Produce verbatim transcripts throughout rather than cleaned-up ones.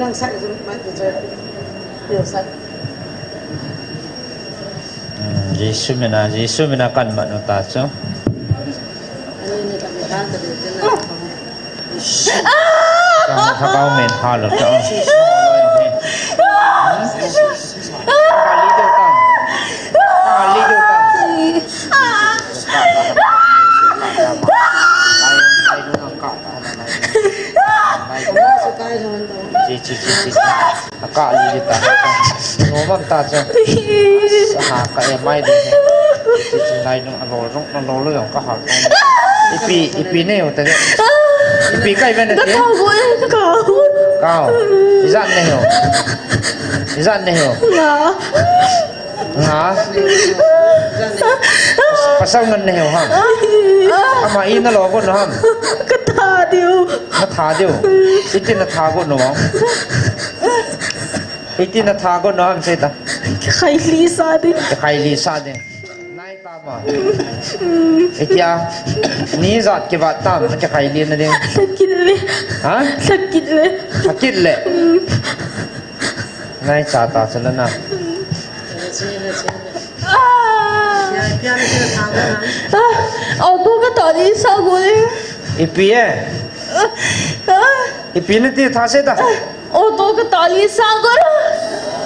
Hmm, Jesu mina, Jesu mina kan mat nu ta chu. Kan mat thakau men ha lo ta. Chi, chi, chi, chi, chi. Akah li ta. Nomam ta chu. Aha, ka e mai de. Chi, chi, lai nung alo, nung alo lo jong ka ha. Ipi, ipi nei u ta. Ipi kai ve na ti. Kau. Ijat nei u. Ijat nei u. Nga. Nga. Pasal ngan nei u ham. Ama i na lo got nu ham. Ka tha diu. Na tha diu. Iti na tha got nu ham. Iti na tha got nu ham sei ta. Khaili sa ding. Khaili sa ding. Nai ta ma. Itia. Ni jat kivat tam, khaili na ding. Sakit le. Ha? Sakit le. Sakit le. Nai cha ta chu na na. Ah. Ah, auto ka tali sa got e. Ipi e. Ah. Ipi na ti tha sei ta. Auto ka tali sa got.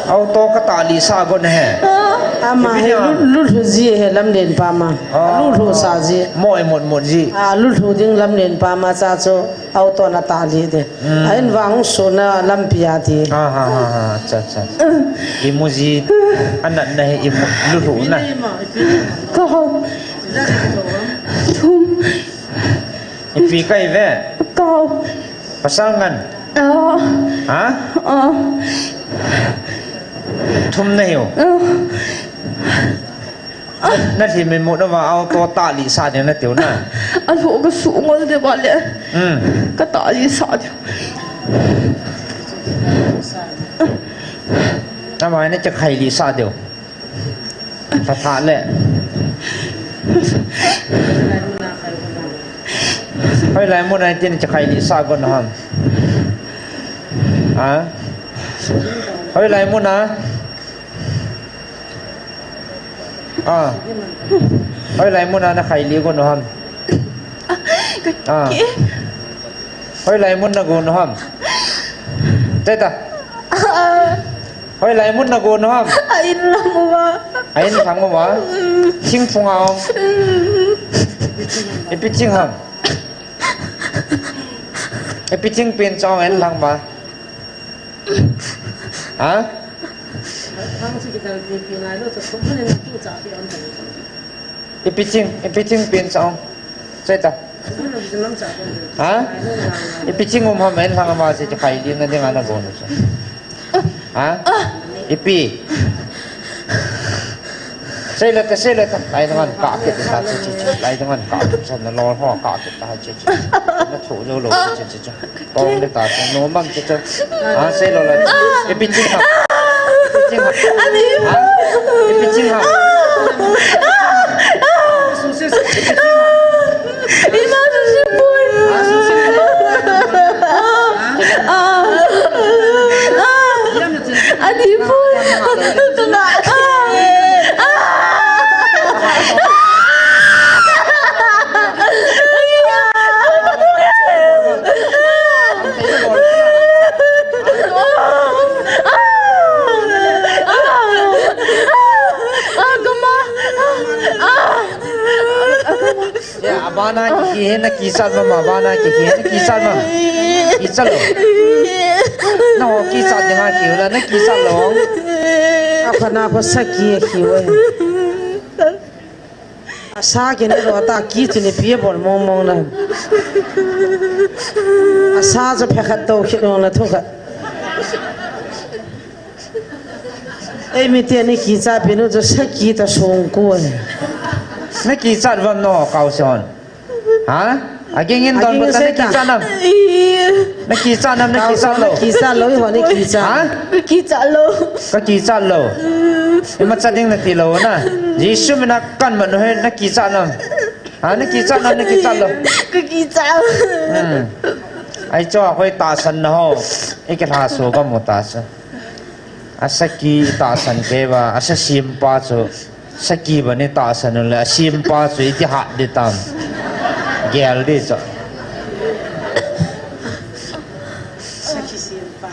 Auto ka tali sa got na he. Ah. Ama he lu, lu lhu ji he lamlen pa ma. Ah. Lu lhu sa ji. Mo e mot mot ji. Ah, lu lhu ding lamlen pa ma cha chu. Auto na tali de. Hmm. A in vang suna lampi a ti. Ha, ha, ha, ha. Acha, acha, acha. Imu ji. Anat na he imu lu lhu na. Ka ho. Thum. Ipi kai ve. Kau. Pasal ngan. Ah. Ha? Ah. Thum na hiu. Ah. Na, na lhi min mut na va auto tali sa ding na tiu na. A lho ka su ngol de ba le. Hmm. Ka tali sa de. Na mai na cha khaili sa de. Tha tha le. Hoilai mun a tin cha khaili sa got na ham. Ha? Hoilai mun a. Ah. Hoilai mun a na khaili got nu ham. Ah. Hoilai mun na got nu ham. Teta. Ah. Hoilai mun na got nu ham. A in lang uva. A in lang uva. Mm. Thingphung a ong. Mm. Ipi thing ham. Ipi thing pen chong a in lang uva. Ha? Ipi thing, ipi thing pen chong. Sei ta. Ha? Ipi thing um ham en lang ma se khai di na ding ana gon. Ha? Ipi. Sei le ta, sei le ta. Lai ngan ka ke ta, sei, sei, sei. Lai ngan ka ke ta, na lo ho ka ke ta, sei, sei. Na thu lo lo, sei, sei, sei. Kong le ta, no mang che che. Ah, sei lo la. Ipi thing ha. Ipi thing ha. Ani. Ha? Ipi thing ha. Ima su si pui. Ah. Ah. Ani pui. Tuna. Ah. Ya, abana kihi he, na kichat ma, abana kihi he, na kichat ma. Kichat lo. Na ho kichat dinga kihi la, na kichat lo. Apa na ko saki kihi. Asa kine ro ta ki chu ni pi bol mong mong na. Asa chu phe khat to khit ong na thu khat. Ei mi te ni kichat pi nu chu saki ta song ko. Na kichat vam no kau son. Ha? Aging in don bata na kichat nam. Na kichat nam, na kichat lo. Kichat lo, i ho ni kichat. Ha? Kichat lo. Ka kichat lo. Ima chat ding na ti lo na. Jesu mina kan ma no he na kichat nam. Ha, na kichat nam, na kichat lo. Ka kichat lo. Hmm. Ai cho, hoi tahsan na ho. Ikilha so ka mu tahsan. Asaki tahsan kei ba, asa simpa chu. Saki ba ni tahsan le, asimpa chu iti hat di tam. Gel di cho. Saki simpa.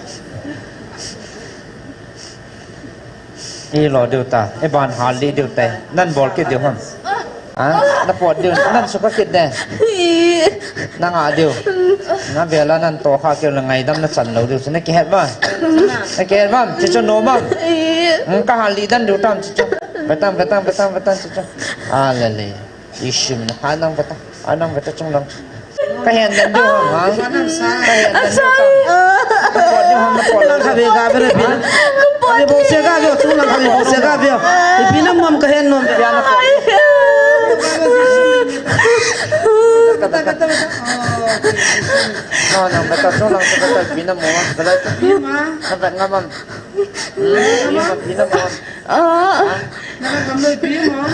Ilo diu ta, iban hal li diu ta, nan bol kit diu ham. Ha? Na pot diu, nan suka kit de. Na nga diu. Na vela nan to kha keu le ngaidam na chan lo diu. Na kihet ba? Na kihet ba? Chicho no ba? Ka hal li dan diu tam chicho. Betam, betam, betam, betam chicho. A le le. Isim na, ha nang beta, ha nang beta chung lang. Ka hen dan diu ham, ha? Ka hen dan diu ham. Na pot diu ham, na pot lang. Ka be ga be re bi. Ka be bo se ga be, chung lang ka be bo se ga be. Ipi na mom ka hen nom. Bia na pot. No, nang beta chung lang ka beta ipi na mom. Beta ipi ma. Na bet nga mam. Ipi na mom. Ah. Na ka mom ipi ma.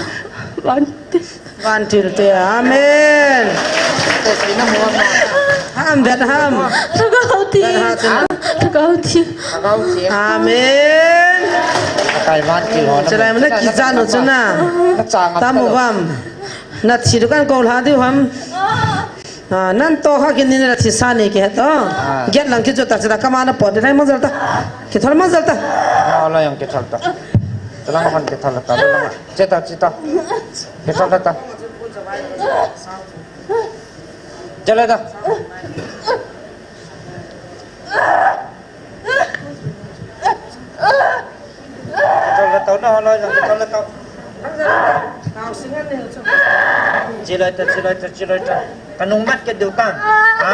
Vantil. Vantil te, amen. Ham, bet ham. Thagau thi. Bet ha te. Thagau thi. Amen. Chulai mana kijan u chuna. Tamu vam. Na thi dukan ko la diu ham. Ah, nan to kha kin ni na thi sa ni ke to. Get lang ki chu ta chu ta kama na pot dai mang jal ta. Kithol mang jal ta. Ah, la yang kithol ta. Chulang han kithol ta. Cheta, cheta. Kithol ta. Jale ta. Kithol ta, na, na, na, kithol ta. Chilai ta, chilai ta, chilai ta. Ka nung mat ke diu ta. Ha?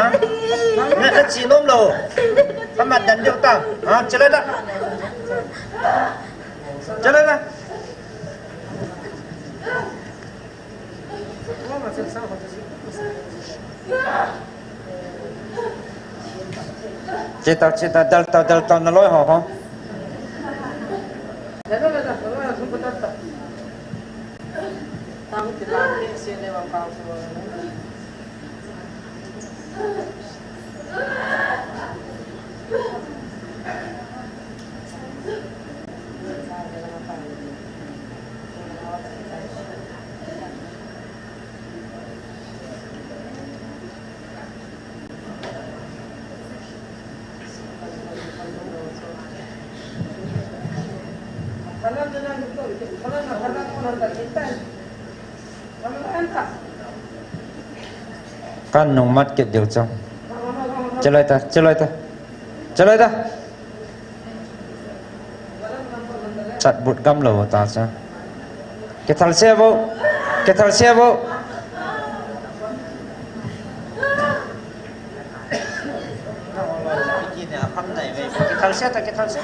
Na, na chi nom lo. Ka mat dan diu ta. Ha, chilai ta. Chilai ta. Cheta, cheta, dal ta, dal ta, na loi ho ho. Kan nung mat kit diu chang. Chalai ta, chalai ta. Chalai ta. Chat but gam lo ta cha. Kithal se bo. Kithal se bo. Kithal se ta, kithal se.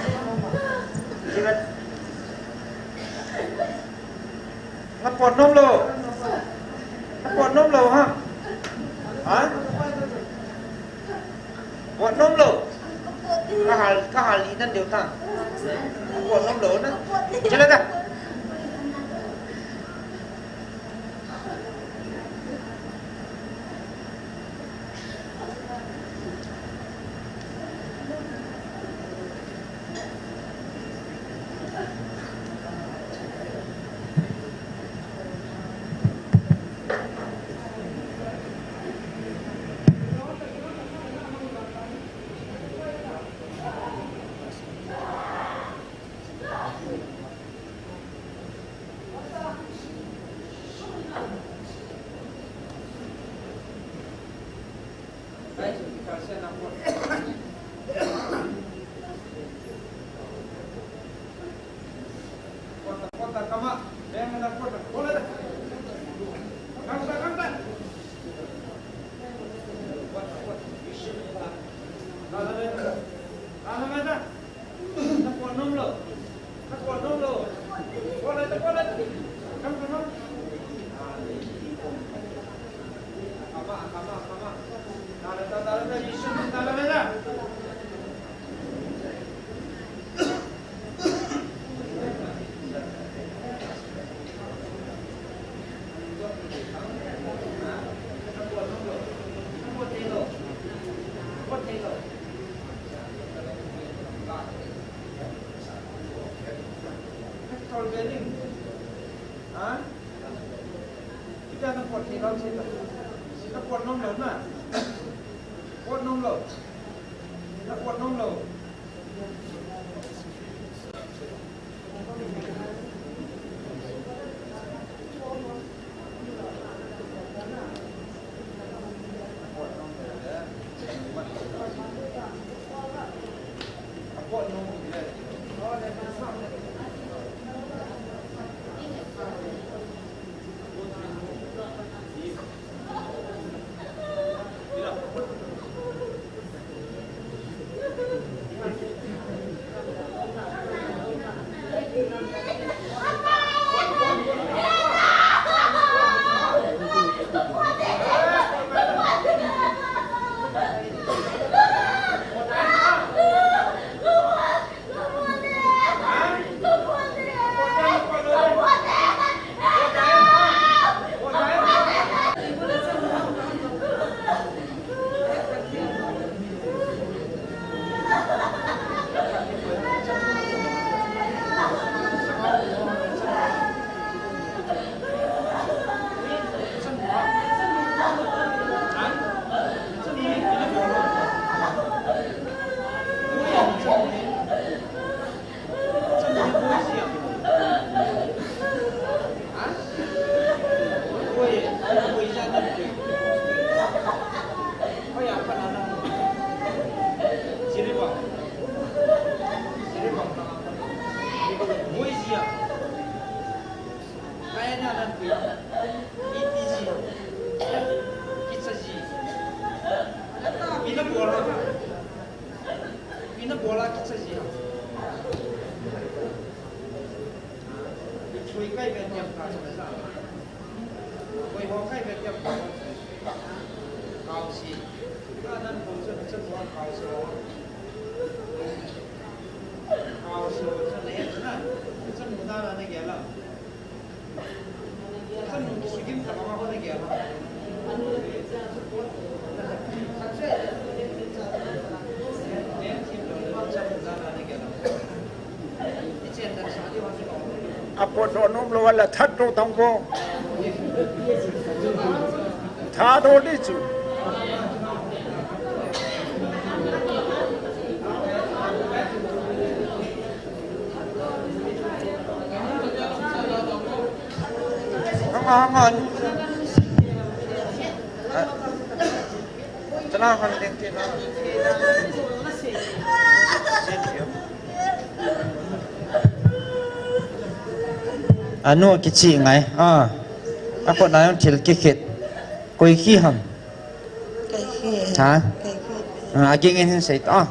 Na pot nom lo. Na pot nom lo ha. Ha? Pot nom lo. Ka hal, ka hal li nan diu ta. Pot nom lo na. Chalai ta. Ha? Kita na pot ni lau sita. Kita pot nom lau na. Pot nom lau. Kita pot nom lau. Ina bola kicha ji. Koi kai ve tiam ka cha cha. Koi ho kai ve tiam ka. Kau si. Ka nan ko cha cha ko kau si ho. Kau si ho cha le na. Cha mu na na ne ge la. Apo do nom lo wala that do tang bo. Tha do di chu. Hang on, hang on. Ah. Tala hang ding tin. Anu kichi ngai. Ah. Ako na yung thil kikit. Koi ki ham. Kei khi. Ha? Kei khi. Ah, aging in hin sei ta.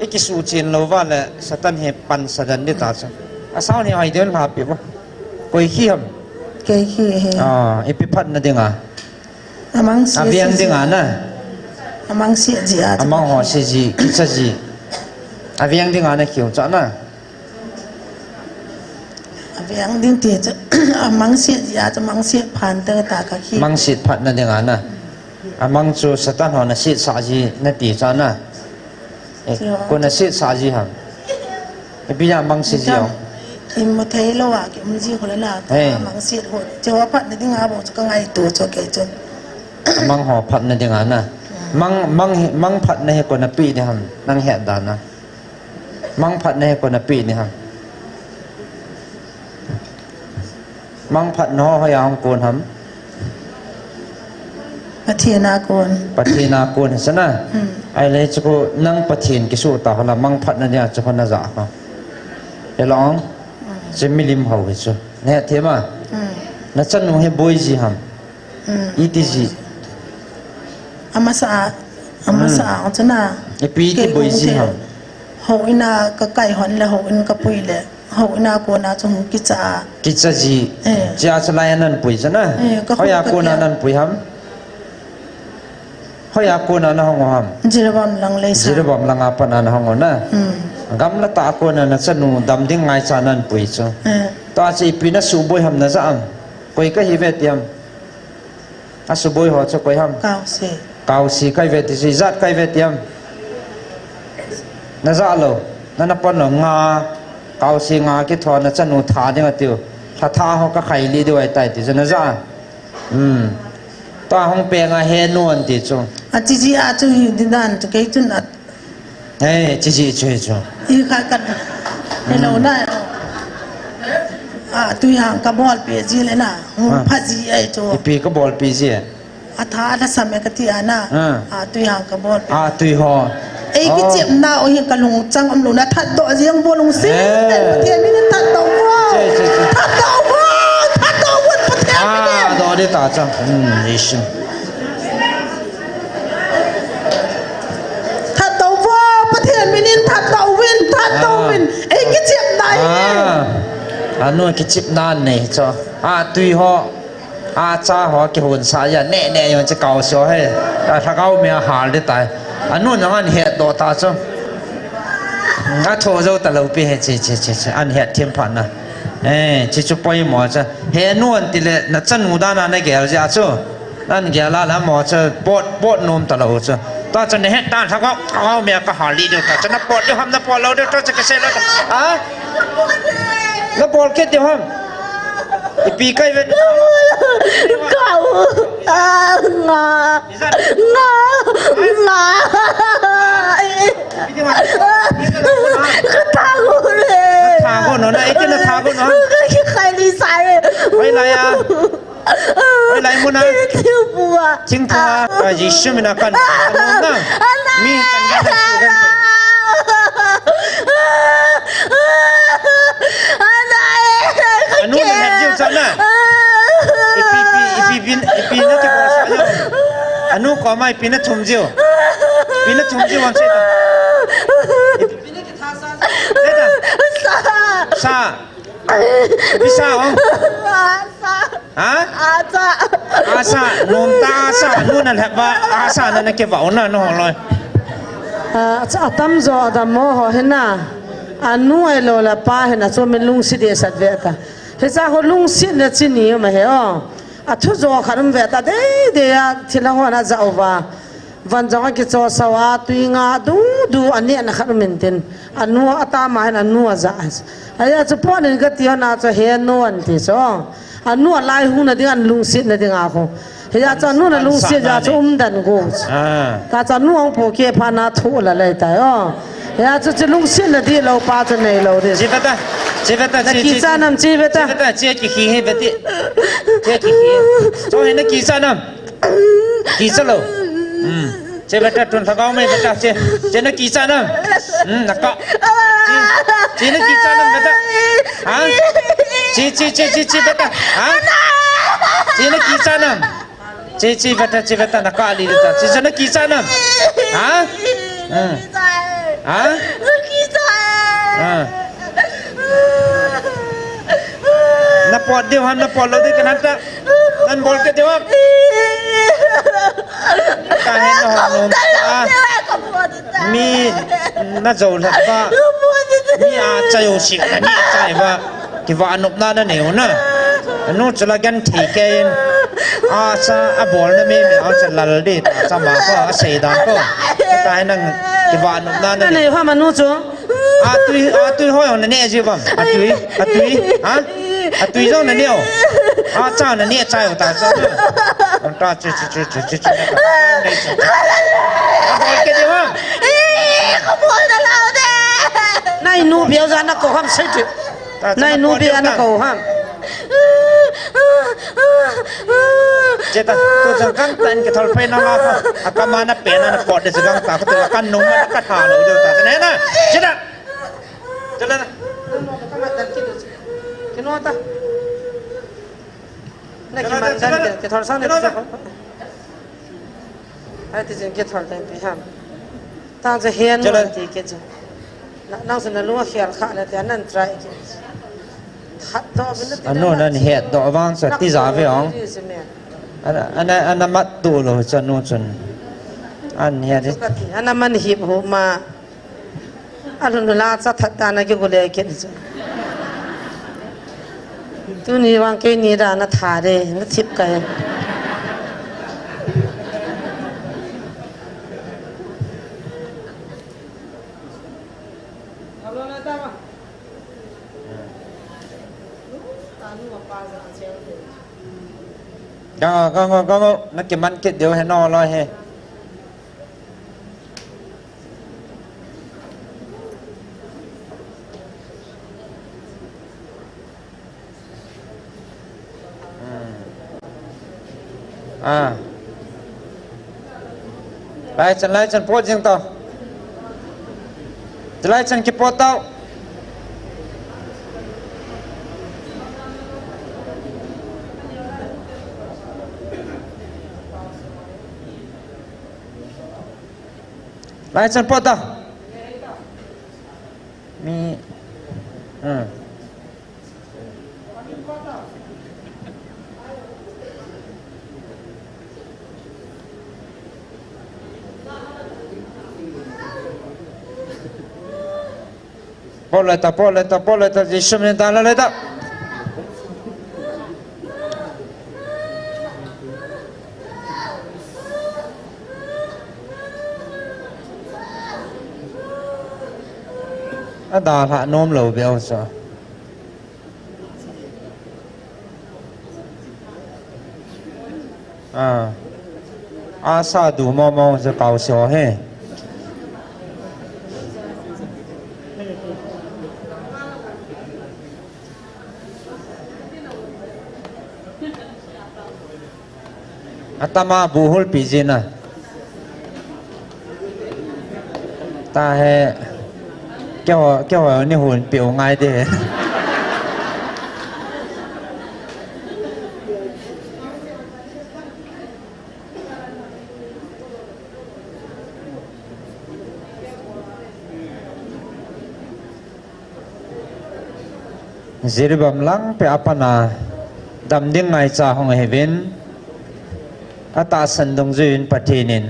I kisu chin lo va le Satan he pan sa dan di ta sa. A sao ni ai den la pi ba. Koi khi ham. Kei khi he. Ah, ipi phat na ding a. Amang si. Aviang ding a na. Amang si ji a. Amang ho si ji, kicha ji. Aviang ding a na kiu cha na. Aviang ding ti chu, amang sit ji a chu, mang sit phan te ta ka khi. Mang sit phat na ding a na. Amang chu Satan ho na sit sa ji na ti cha na. Eh, chu ko na sit sa ji ham. E bi ya mang sit ji ho. Imu thei lo a, ki um ji ho la na. Hey. Mang sit ho. Chu phat na ding a bo chu ka ngaito chu kei chu. Mang ho phat na ding a na. Mang, mang, mang phat na he ko na pi ding ham. Nang he da na. Mang phat na he ko na pi ni ham. Mang phat na ho hoiya hung kon ham. Pathen a kon. Pathen a kon hi sa na. Hmm. Ai le chu ko nang Pathen kisu ta ho la mang phat na dia chu ho na ja ho. He long. Hmm. Che milim ho hi chu. Ne the ma. Hmm. Na chanu he boi ji ham. Hmm. Iti ji. Amasa a, amasa a, hmm, chu na. Ipi ti boi ji ham. Ho ina ka kai hon le, ho in ka pui le, ho ina ko na chung kicha a. Kicha ji. Eh. Chia cha lai nan pui cha na. Eh, ka hoiya ko na nan pui ham. Hoiya ko na na hong ham. Jiribam lang le sa. Jiribam lang a pa na na hong na. Hmm. Gamla ta ko na na chanu dam ding ngai cha nan pui chu. Eh. Ta chi pi na su boi ham na ja am. Koi ka hi ve ti ham. A suboi ho chu koi ham? Kausi. Kausi kai ve ti si, jat kai ve ti ham? Na ja lo, na na pon lo, nga, Kausi nga kithona chanu tha ding atiu. Tha tha ho ka khai li diu ahitai ti chu naja. Hmm. Tua hung peng a henu anti chu. Achi ji a chu hi didan chu kei chun a. Eh, chi ji chu hi chu. I kha ka. Hello na. A, tui hang ka bolpi ji le na. Hung pha ji ai chu. Ipi ka bolpi ji. Atha na sam e kati ana. Ah. Atui hang ka bol. Atui ho. Ei kichepna o hi ka lungchang umlou na thatdoh jeng bol lungset. Pathen min in thatdoh vo. Che, che, che. Thatdoh vo. Thatdoh vo Pathen min in. Ah, doh de ta cha. Hmm, Jesu. Thatdoh vo Pathen min in thatdoh uvin, thatdoh uvin. Ei kichepna hi. Ah. Anu kichepna nei cho. Atui ho. Acha ho kihon sa ya ne ne yon che kau so he. A lhagao mi a hal de tai. Anu nang an het doh ta chu. Nga tho jo ta lo pi he che che che che. An het thim pha na. Eh, chi chu poimo cha. Henu anti le na chanu dan a na gel ja chu. Nan gel a la mo cha pot pot nom ta lo chu. Ta cha ne het dan lhagao, lhagao mi a ka hal li de ta. Cha na pot de ham na pot lo de ta cha ka se lo ta. A? Na bol kit diu ham. Ipi kai vet. Kau. Ah, nga. Nga. Nga. Ka tha go le. Tha go no na, iti na tha go no. Ka ki khai ni sai. Khai la ya. Oi, lai mun a. Thingphung a. Thingphung a. Ah. Ka Jesu min a kan. Ah. Kan na. Ana. Mi kan na. Ana. Anu na het jiu cha na. Ipi, ipi, ipi, ipi, ipi na kibol sa jiu. Anu koma ipi na thum jiu. Ipi na thum jiu am se ta. Ipi na kitha sa. Se ta. Sa. Sa. Bisa o. Asa. Ha? Asa. Asa. Nom ta asa. Nu na lhep va. Asa na na ke va ona no loi. Ah, cha atam jo adam mo ho hina. Anu ai lo la pa hina chu min lungsi de sat ve ta. He cha ho lungsi na chini ma he o. A thu jo khan um ve ta de de ya thila ho na ja uva. Van jong a kicho sao a, tui nga du du a neh na khat um in tin. A nu a tama hin a nu a ja. Ahi a chu pon in ka ti hon a chu he nu an ti chu. A nu a lai hu na ding an lungset na ding a khu. He a chu a nu na lungset ja chu um dan go. Ah. Ta chu a nu ang po ke pha na thu la lai ta yo. He a chu chu lungset na di lo pa chu nei lo di. Chi beta. Chi beta. Na chi, ki chi, cha chi. Nam chi beta. Chi beta. Chi ki hi he beti. Chi ki hi. Cho he na ki cha nam. Kicha lou. Hmm. Che beta tun lhagao mai beta che. Che na kicha nam. Hmm, na ka. Che, che na kicha nam beta. Ha? Che, che, che, che, che beta. Ha? Che na kicha nam. Che, che beta, che beta na ka li beta. Che, che na kicha nam. Ha? Hmm. Ha? Ha? Na pot diu ham, na pot lou diu ka nam ta. Nan bol ke diu ham. Ka hin na hon nom ta. Mi na jo lhep ba. Mi a cha jo si na ni cha ba. Kiva nop na na neo na. Nu chala gan thei ke in. A cha a bol na mi mi a cha lal di ta cha ma ko a sei dan ko. Ka hin nang kiva nop na na. Na neo ham nu chu. Atui, atui hoi hon na ne ji bam. Atui, atui, ha? Atui jong na ne o. Acha na ne cha o ta cha. An ta chi, chi, chi. Abol ke di bam. Nai nu biau ja na ko ham sai tu. Nai nu biau na ko ham. Che ta, tu jang kang tan ke thol phai na la ta. Akama na pe na na pot de jang ta, tu kan nung na ka tha lo de ta. Ne na. Che ta. Che ta. Kino ta. Na ki man dan ke thol sang ne. Hai ti jing ke thol dan pi ham. Tang je hen mo ti ke chu. Na, nang sun na lung a khel kha na te nan try ke. Hat to bin na ti. Anu nan het do vang sa ti ja ve ong. Ana, ana, ana mat tu lo cha nu chun. An het. Ana man hip ho ma. Alun la cha that ta na ki gule ke chu. Tuni vang keini da na tha de, na thip kai. Gang o, gang o, gang o, na kiman kit diu ahi nalai hi. Hmm. Ah. Lai chan, lai chan, pot jing tau. Lai chan kipot tau. Lai chan pot tau. Mi. Hmm. Pot le ta, pot le ta, pot le ta, Jesu min ta, la le ta. A dalha nom lou beh o sa. Ah. Asa du mo mo sa kau so he. Atama buhul pi jina. Tahe. Keiho, keiho ni hun pi u ngai de. Jiribam lang pe apana dam ding ngaicha hung hivin, atahsan dungjuiyin Pathen in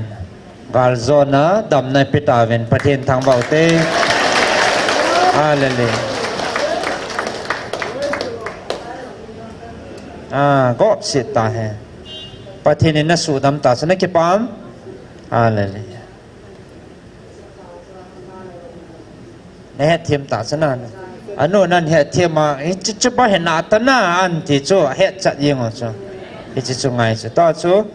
galjona damna petauvin Pathen thangvah ute. Hallelujah. Ah, God sit ta he. Pathen in na sudam ta, sa na kipam. Hallelujah. Na hetthem ta chana. Anu nan hetthem a, hiche chu ba he na ta na an ti chu, het chat jeng u chu. Hiche chu ngai chu. Ta chu,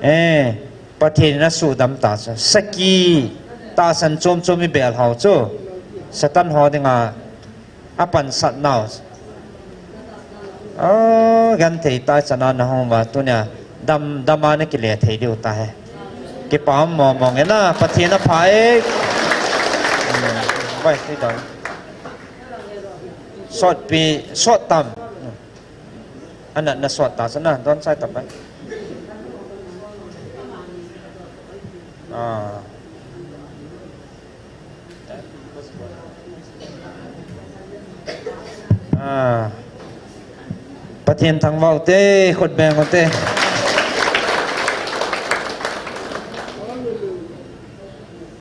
eh, Pathen in asudam ta chu. Saki, tahsan chom chom i bel hou chu. Satan ho dinga, apansat nau. Oh, genthei ta chana na hung uva tunia. Dam, dam a na kile thei diu ta he. Kipah mong mong e na, Pathen apha e. Hmm, vai, ti dam. Sot pi, sot tam. Ana na sot ta chana, don sai tam bai. Ah. Ah. Pathen thangvah ute, khut beng ute.